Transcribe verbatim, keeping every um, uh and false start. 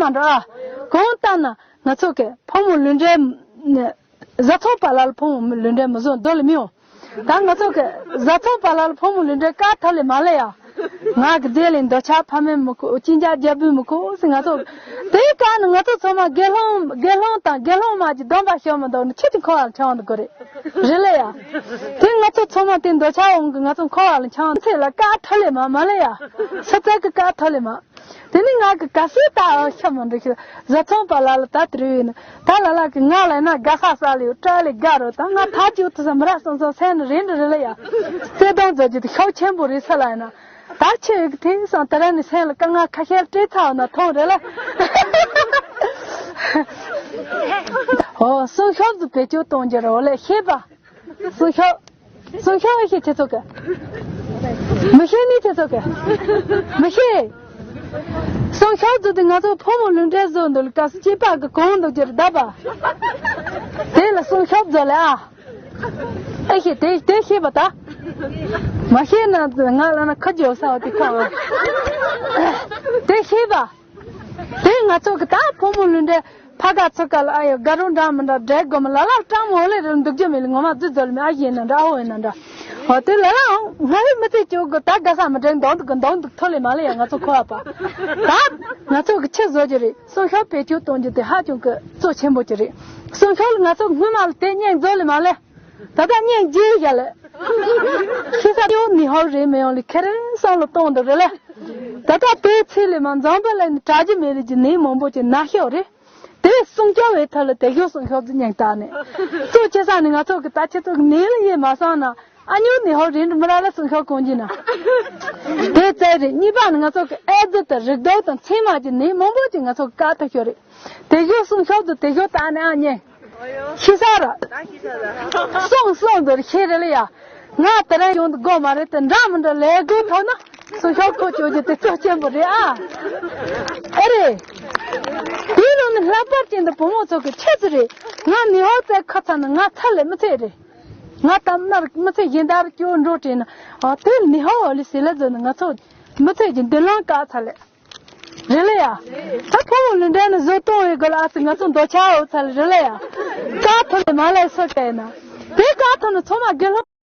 མ་འགྲོ་ཨ། གང་ལྟར་ན་ང་ཚོ་གི་ཕོ་མོ་ལུས་འབྲེལ་བཟའ་ཚང་པ་ལ་ལ་ཕོ་མོ་ལུས་འབྲེལ་མི་བཟོ་འདོད་ལ་མི་ཡོང་། ད་ང་ཚོ་གི་བཟའ་ཚང་པ་ལ་ལ་ཕོ་མོ་ལུས་འབྲེལ་དཀའ་ཐུབ་ལས་མ་ལས་ཡ། ང་གི་རྗེས་ལ་འདོད་ཆགས་ཕ་མེས་མི་ཁུག་གཅིན་སྐྱག་རྒྱལ་པོའི་མི་ཁུག་ཟེར། ང་ཚོ་དེའི་སྐབས་ནི་ང་ཚོ་ཚང་མ་དགེ་སློང་དགེ་སློང་དང་དགེ་སློང་མ་གྱི་སྡོམ་པ་ཤོར་མི་འདུག་ནི་ཁྱེད་ཀྱི་འཁོར་བ་ལ་འཁྱམ་འདུག་གི་རེད། རེད་ལ་ཡ། དེ་ང་ཚོ་ཚང་མ་དེ་འདོད་ཆགས་འོང་གི་ང་ཚོ་འཁོར་བ་ལ་འཁྱམ་ཚེ་ལ་དཀའ་ཐུབ་ལས་མ་མ་ལས་ཡ། སུ་ཚད་ཀྱི་དཀའ་ཐུབ་ལས་མ། དེ་ནི་ང་གི་ག་སྲིད་ད་ཤ་མ་འདྲི་ཤི། བཟའ་ཚང་པ་ལ་ལ་ད་དེ་རུ་ཡིན། ད་ལ་ལ་གི་ང་ལ་ན་དགའ་ས་ས་ལ་ཡོད་སྐྲ་ལས་དགའ་རོ། ད་ང་ཐག་ཅིག་ཏུ་ས་མི་ར་སོང་སོང་སེམས་ནི་རེད་འདྲི་རེད་ལ་ཡ། བརྩེ་དུང་མཛོད་རྒྱུ་དེ་ཤོག་ཆེན་པོ་རེད་ས་ལ་ཡིན་ན། ད་ཆེ་ཡི་གི་དེང་སང་དེ་ར་ནི་སེམས་ལ་དཀའ་ངལ་ཁ་ཤས་སྤྲད་ཚར་ན་མཐོང་རེད་ལ། ཨོ་སྲུང་སྐྱོབ་ཏུ་བེད་སྤྱོད་གཏོང་རྒྱུ་རོ་ལས་ཤེས་པ། སྲུང་སྐྱོབ། སྲུང་སྐྱོབ་ཨེ་ཤེས་ཁྱེད་ཚོ་གི། མི་ཤེས་ནི་ཁྱེད་ཚོ་གི། མི་ཤེས། སྲུང་སྐྱོབ་ཚོ་དེ་ང་ཚོ་ཕོ་མོ་ལུས་འབྲེལ་བཟོ་འདུག་ལ་ག་སུ་སྐྱེས་པ་གི་གོང་འདུག་ཅེར་བསྡད་པ། དེ་ལ་སྲུང་སྐྱོབ་ཚོ་ལ་ཨ། ཨེ་ཤེས་དེ་དེ་ཤེས་པ་ད། མ་ཤེས་ན་ང་ལ་ན་ཁ་རྒྱོབ་ས་བ་དེ་ཁ་བ། དེ་ཤེས་པ། དེ་ང་ཚོ་གི་ད་ཕོ་མོ་ལུས་འབྲེལ་ཕ་ག་ཚོ་ག་ལ་ཨ་ཡོ་དགའ་རོ་འདྲ་མི་འདྲ་འབྲེལ་དགོས་མ་ལ་ལ་སྤྲང་མོ་ལེ་རེ་འདུག་རྒྱུ་མེད་ལ་ངོ་མ་རྫུ་རྫོ་ལ་མེད་ཨ་ཡིན་ན་འདྲ་ཨ་འོ་ཡིན་ན་འདྲ། འོ་དེ་ལ་ལའང་ང་ཧི་མི་ཚེ་སྐྱོ་གི་ད་དགའ་ས་མི་འདྲེན་འདང་འདུག་གི་འདང་འདུག་ཐོ་ལེ་མ་ལེ་ཡ་ང་ཚོ་ཁོ་ཨ་པ། ད་ང་ཚོ་གི་ཆི་བཟོ་རྒྱུ་རེད། སྲུང་སྐྱོབ་བེད་སྤྱོད་གཏོང་རྒྱུ་དེ་ཧ་ཅང་གི་གཙོ་ཆེན་པོ་ཅིག་རེད། སྲུང་སྐྱོབ་ལ་ང་ཚོ་སྔོན་མ་ལ་དེ་སྙིང་རྫོ་ལེ་མ་ལེ། ད་ལྟ་སྙིང་རྗེ་བཞག་ལེ། ཁྱི་ས་ཡོང་ནི་ཧོར་རེད་མི་ཡོང་ལེ་ཁེ་རེ་སང་ལ་གཏོང་འདུག་རེད་ལེ། ད་ལྟ་དེའི་ཚེ་ལས་མ་འཛམ་བུ་གླིང་ནས་དྲག་རྒྱུ་མེད་རིགས་ཀྱི་ནད་མང་པོ་ཅིག་ན་ཤོག་རེད། དེ་སྲུང་སྐྱོབ་བའི་ཐད་ལ་དེ་ཤོག་སྲུང་སྐྱོབ་ཀྱི་སྙིང་ཐག་ནས། གཙོ་ཆེ་ས་ནི་ང་ཚོ་གི་ད་ཁྱེད་ཚོ་གི་ནད་ལ་ཡེ་མ་སང་ན་ཨ་ཉོ་ནི་ཧོ་རིན་མི་ར་ལ་སྲུང་སྐྱོབ་གང་གྱི་ན། དེ་རྩ་རེད། གཉིས་པ་ནི་ང་ཚོ་གི་ཨེ་ཛི་དང་རེག་དོག་དང་མཚན་མ་གྱི་ནད་མང་པོ་ཅིག་ང་ཚོ་གི་བཀག་ཐུབ་ཤོག་རེད། དེ་ཤོག་སྲུང་སྐྱོབ་ཏུ་དེ་ཤོག་ད་ནི་ཨ་ཉེ། ཤི་ས་ར། སོང་སོང་དུ་ཤེས་རེ་ལ་ཡ། ང་དེ་རིང་ཡོང་དུ་དགོས་མ་རེད་དེ་འདྲ་མི་འདྲ་ལས་དགོས་ཐོག་ན་སུ་ཤོག་ཁོ་བཅོ་རྒྱུ་དེ་གཙོ་ཆེན་པོ་རེད་ཨ། ཨེ་རེད། དེའི་རིང་ནི་ལྷག་པར་ཅན་དུ་བུ་མོ་ཚོ་གི་ཆེད་དུ་རེད། ང་ནི་ཧོ་ཙེ་ཁ་ཚ་ན་ང་ཚ་ལས་མི་ཚེ་རེད། ང་དམ་ནར་མི་ཚེ་གཞན་དར་སྐྱོ་འགྲོ་དྲན་ན་ཨ་དེ་ནི་ཧོ་ལི་སི་ལ་ཛོ་ནི་ང་ཚོ་མི་ཚེ་གི་མདུན་ལམ་བཀག་ཚ་ལས། རེད་ལ་ཡ། ད་ཕོ་བོ་ལུས་འབྲེལ་ནི་བཟོ་གཏོང་བའི་སྒོ་ལ་ཨ་ཙི་ང་ཚོ་འདོད་ཆགས་འོ་ཚ་ལ་རེད་ལ་ཡ། བཀག་ཐུབ་ལས་མ་ལས་སོ་ག་ཡིན་ན། དེ་བཀག་ཐུབ་ན་ཚང་མ་དགེ་སློང་